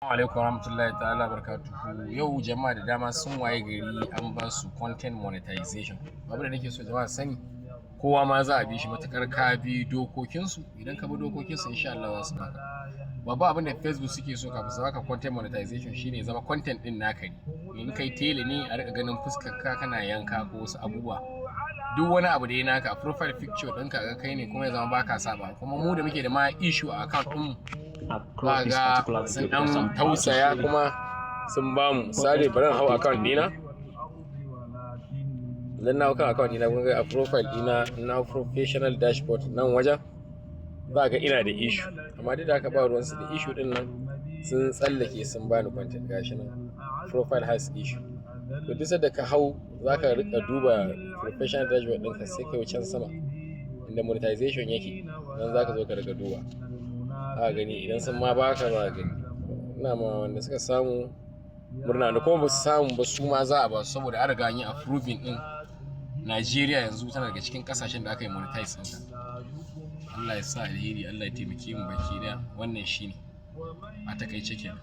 Alaikum warahmatullahi ta'ala barakatuhu. Yau jama'a da dama sun waye gari an ba su content monetization. Abu da nake so jama'a sani, kowa ma za a bi shi matukar ka bi dokokinsu. Idan ka bi dokokinsu, insha Allah za su baka. Babban abin da Facebook suke so kafin su baka content monetization shine zama content din naka ne. In kai tele ne, a rika ganin fuskar ka kana yanka ko wasu abubuwa, duk wani abu da ya naka, profile picture ɗinka ga kai ne, kuma ya zama baka saba. Kuma mu da muke da ma issue a account ɗin, za ga sun ɗan tausaya kuma sun ba mu. Misali, bari in hau account ɗina. Idan na hau kan account ɗina, kun ga a profile ɗina na professional dashboard, nan wajen za ga ina da issue, amma duk da haka ba ruwansu da issue ɗin nan, sun tsallake sun bani content. Gashi nan, profile has issue. To, duk sanda ka hau za ka rika duba professional dashboard ɗinka, sai ka yi can sama inda monetization yake, nan za ka zo ka rika duba, za ka gani idan sun ma baka. Za ka gani. Ina ma wanda suka samu murna, da kuma ba su samu ba, su ma za a ba su, saboda an riga an yi approving din. Najeriya yanzu tana daga cikin kasashen da aka yi monetize ɗinta. Allah ya sa alheri, Allah ya taimake mu baki daya. Wannan shine a takaice kenan.